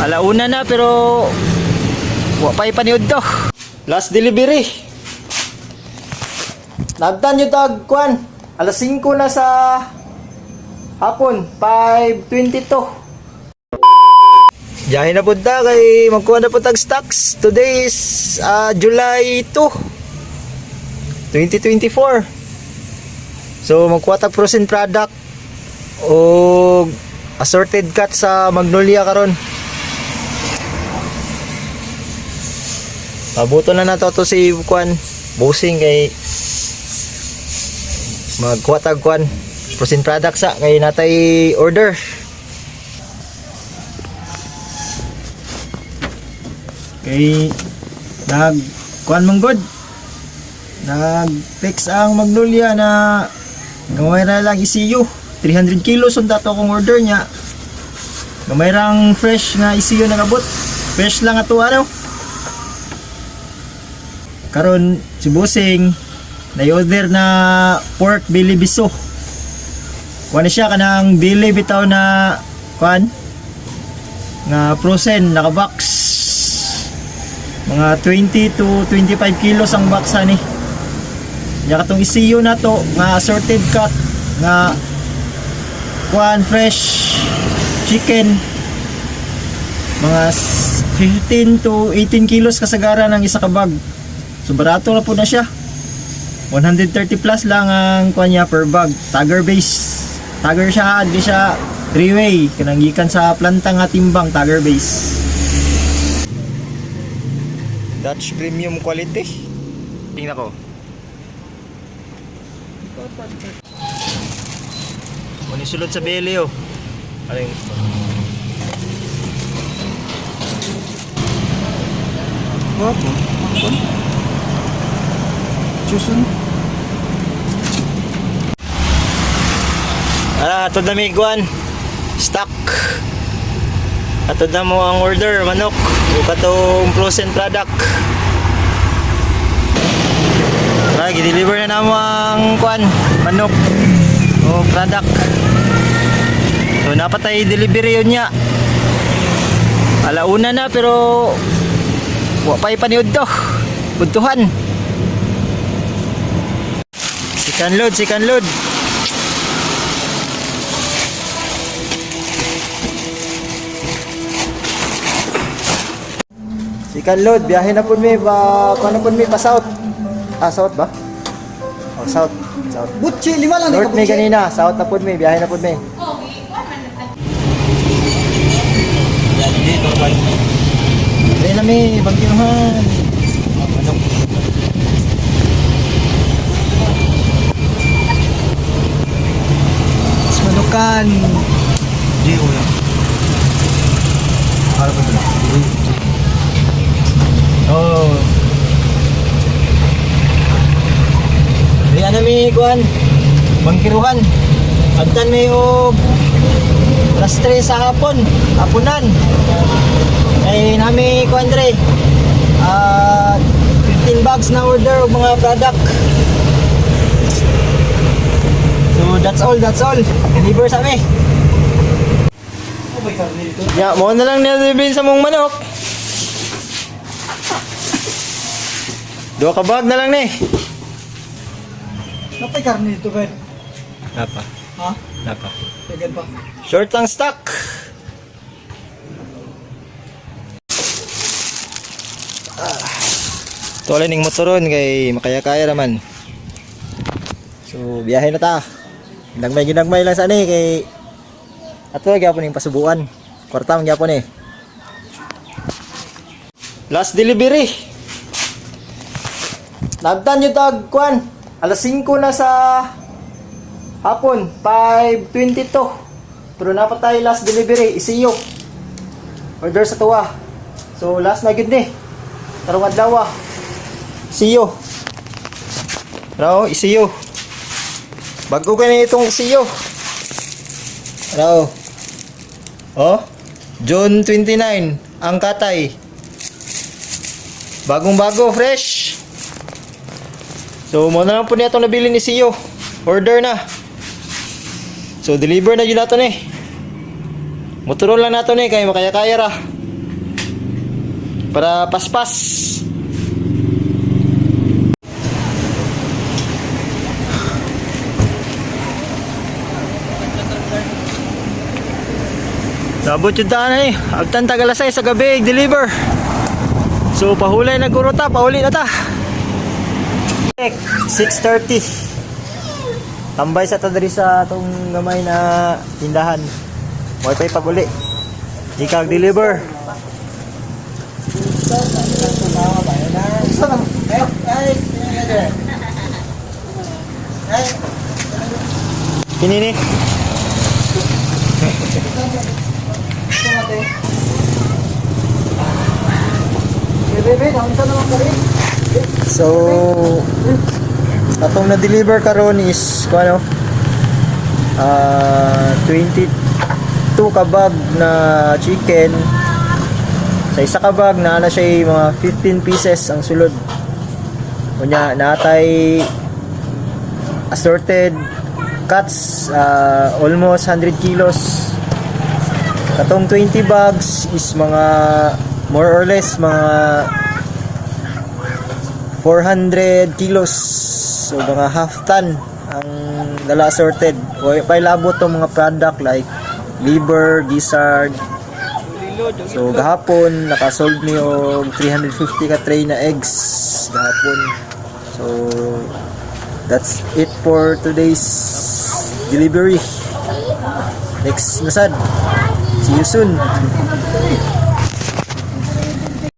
Alauna na pero wa pa ipaniod to. Last delivery. Nagtan yung tag kwan. Alas 5 na sa hapon, 5:22. Diyahe na punta kay magkuha na po tag stocks. Today is July 2, 2024. So magkuha tag frozen product o assorted cut sa Magnolia karon. Pabuto na nato to si Kwan Busing kay magkuha tag kwan frozen product sa kay natay order. Kay nag kuan man god. Nag text ang Magnolia na gamay ra lang ECU. 300 kilos ang dato akong order niya. Gamay rang fresh nga ECU nagabot. Fresh lang ato ano. Karon si Busing na-order na pork belly biso. Kuan na siya kanang belly bitaw na kuan nga frozen naka-box. Mga 20 to 25 kilos ang box ani. Nya katong isiyo na to nga assorted cut nga kuan fresh chicken mga 15 to 18 kilos kasagaran ang isa ka bag. So barato na po na siya. 130 plus lang ang kuan niya per bag. Tiger base. Tiger siya, di siya three-way. Kanang gikan sa planta nga timbang tiger base. Dutch premium quality. Tingnan ko. Muna sulod sa belly oh. Ano yung Wapo. Chusun. Ah, atod na may guan. Stock. Atod na mo ang order manok o katong frozen product. Ah, gi-deliver na namo ang kuan manok o product. So napatay delivery yun niya. Alauna na pero wa pa ipaniod to. Budtuhan. Sikan load, sikan load. Sikan load, biyahe na po mi ba, kuno po mi pa south. Ah, south ba? Oh, south. South. Butchi, lima lang North mi kanina, south na po mi, biyahe na po mi. Dili na mi, bangkinuhan. Manok. Manukan. Di ulang. Para pa dito. Oh. Di na mi kuan. Bangkiruhan. Agtan mi og alas 3 sa hapon, hapunan. Ay nami kuan dre. Ah, 15 bags na order og mga product. So that's all, that's all. Deliver sa mi. Ya, mo na lang nilibin sa mong manok. Duha ka bag na lang ni. Napay karne dito, Ben. Napa, Ha? napa. Tagal pa. Short ang stock. Ah. Tuloy ning motoron kay makaya-kaya raman. So, biyahe na ta. Ginagmay ginagmay lang sa ani kay ato gyapon ning pasubuan. Kwarta man gyapon eh. Last delivery. Nagtan yung tag kwan. Alas 5 na sa hapon, 5:22. Pero napatay last delivery, isiyo. Order sa tuwa. So last na gud ni. Karong adlaw. Isiyo. Raw, isiyo. Bago ka na itong isiyo. Raw. Oh, June 29, ang katay. Bagong bago, fresh. So, mo na lang po niya itong nabili ni Siyo. Order na. So, deliver na yun nato ni. Motoron lang nato ni, kaya makaya-kaya ra. Para paspas. Sabot yung taan eh. Agtan tagalasay sa gabi, deliver. So pahulay na guro ta, pauli na ta. 6:30. Tambay sa tadri sa atong gamay na tindahan. Way pa'y pag-uli. Ikaw deliver. Kinini. So, atong na-deliver karon is kung ano, 22 ka bag na chicken. Sa isa ka bag, naa na siya mga 15 pieces ang sulod. Unya, natay assorted cuts, almost 100 kilos. Katong 20 bags is mga more or less mga 400 kilos. So mga half ton ang dala assorted. O pailabot tong mga product like liver, gizzard. So gahapon nakasold ni og 350 ka tray na eggs gahapon. So that's it for today's delivery. Next na sad. See you soon.